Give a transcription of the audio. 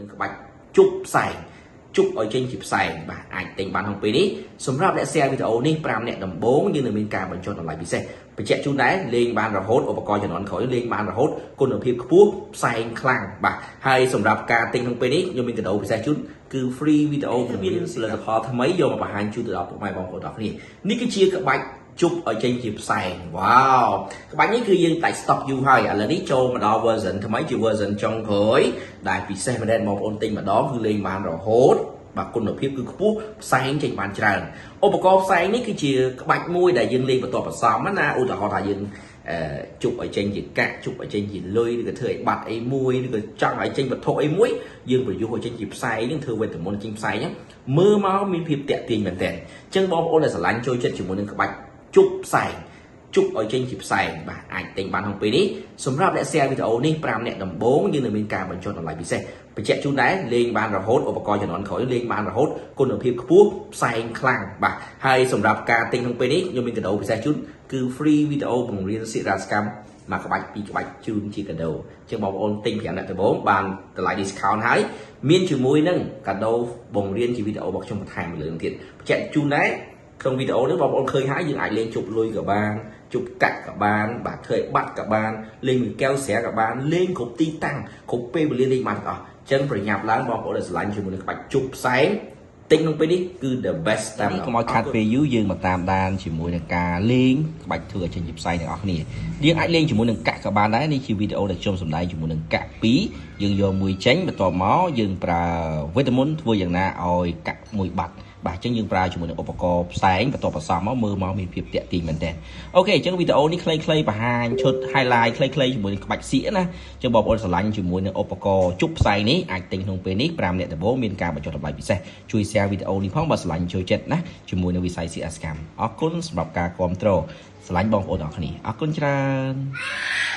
នឹងក្បាច់ជប់ផ្សែងជប់ឲ្យចេញជាផ្សែងបាទអាចទិញបានក្នុងពេលនេះសម្រាប់អ្នក share វីដេអូនេះ5អ្នកដំបូងយើងនឹងមានការបញ្ចុះតម្លៃពិសេសបញ្ជាក់ជូនដែរលេងបានរហូតឧបករណ៍ជំនាន់ក្រោយលេងបានរហូតគុណភាពខ្ពស់ផ្សែងខ្លាំងបាទហើយសម្រាប់ការទិញក្នុងពេលនេះខ្ញុំមានកាដូពិសេសជូនគឺ free វីដេអូមានផលិតផលថ្មីយកមកបង្ហាញជូនទៅដល់ពុកម៉ែបងប្អូនទាំងគ្នានេះគឺជាក្បាច់ជប់ឲ្យចេញជាផ្សែងវ៉ាវក្បាច់នេះគឺយើងដាច់ stock យូរហើយឥឡូវនេះចូលមកដល់ version ថ្មីជា version ចុងក្រោយដែលពិសេសមែនទែនបងប្អូនទិញម្ដងគឺលេងបានរហូតបាទគុណភាពគឺខ្ពស់ផ្សែងចេញបានច្រើនឧបករណ៍ផ្សែងនេះគឺជាក្បាច់មួយដែលយើងលេងបន្ទាប់បន្សំណាឧទាហរណ៍ថាយើងអឺជប់ឲ្យចេញជាកាក់ជប់ឲ្យចេញជាលុយឬក៏ធ្វើឲ្យបាត់អីមួយឬក៏ចង់ឲ្យចេញវត្ថុអីមួយយើងប្រយុទ្ធឲ្យចេញជាផ្សែងនឹងធ្វើវេទមន្តចេញផ្សែងហ្នឹងមើលមកមានភាពតាក់ទាញមែនទែនអញ្ចឹងបងប្អូនដែលស្រឡាញ់ចូលចិត្តជាមួយនឹងក្បាច់ជប់ផ្សែងជប់ឲ្យចេញជាផ្សែងបាទអាចទិញបានក្នុងពេលនេះសម្រាប់អ្នក share វីដេអូនេះ5អ្នកដំបូងយើងនឹងមានការបញ្ចុះតម្លៃពិសេសបញ្ជាក់ជូនដែរលេងបានរហូតឧបករណ៍ជំនាន់ក្រោយលេងបានរហូតគុណភាពខ្ពស់ផ្សែងខ្លាំងបាទហើយសម្រាប់ការទិញក្នុងពេលនេះខ្ញុំមានកាដូពិសេសជូនគឺ free វីដេអូបង្រៀនសិរាសកម្មមួយក្បាច់ពីរក្បាច់ជូនជាកាដូជាងបងប្អូនទិញ5អ្នកដំបូងបានតម្លៃ discount ហើយមានជាមួយនឹងកាដូបង្រៀនជាវីដេអូរបស់ខ្ញុំបន្ថែមលើទៀតបញ្ជាក់ជូនដែរក្នុងវីដេអូនេះបងប្អូនឃើញហើយយើងអាចលេងជប់លុយក៏បានជប់កាក់ក៏បានបាទធ្វើឲ្យបាត់ក៏បានលេងមួយកែវស្រាក៏បានលេងគ្រប់ទីតាំងគ្រប់ពេលវេលាលេងបានទាំងអស់អញ្ចឹងប្រញាប់ឡើងបងប្អូនដែលស្រឡាញ់ជាមួយនឹងក្បាច់ជប់ផ្សែងទិញក្នុងពេលនេះគឺ the best តាមកុំឲ្យខាត់ពេលយូរយើងមកតាមដានជាមួយនឹងការលេងក្បាច់ធ្វើឲ្យចេញជាផ្សែងទាំងអស់គ្នាយើងអាចលេងជាមួយនឹងកាក់ក៏បានដែរនេះជាវីដេអូដែលខ្ញុំសម្ដែងជាមួយនឹងកាក់2យើងយកមួយចេញបន្ទាប់មកយើងប្រើវេទមន្តធ្វើយ៉ាងណាឲ្យកាក់មួយបាត់បាទអញ្ចឹងយើងប្រើជាមួយនឹងឧបករណ៍ផ្សែងបន្ទាប់បន្សំមកមើលមកមានភាពតាក់ទាញមែនទែន OK អញ្ចឹងវីដេអូនេះខ្លីៗបង្ហាញឈុត highlight ខ្លីៗជាមួយនឹងក្បាច់សៀកណាអញ្ចឹងបងប្អូនស្រឡាញ់ជាមួយនឹងឧបករណ៍ជប់ផ្សែងនេះអាចទិញក្នុងពេលនេះ5អ្នកដំបូងមានការបញ្ចុះតម្លៃពិសេសជួយ share វីដេអូនេះផងបើស្រឡាញ់ចូលចិត្តណាជាមួយនឹងវិស័យសៀកអសកម្មអរគុណសម្រាប់ការគាំទ្រស្រឡាញ់បងប្អូនទាំងអស់គ្នាអរគុណច្រើន។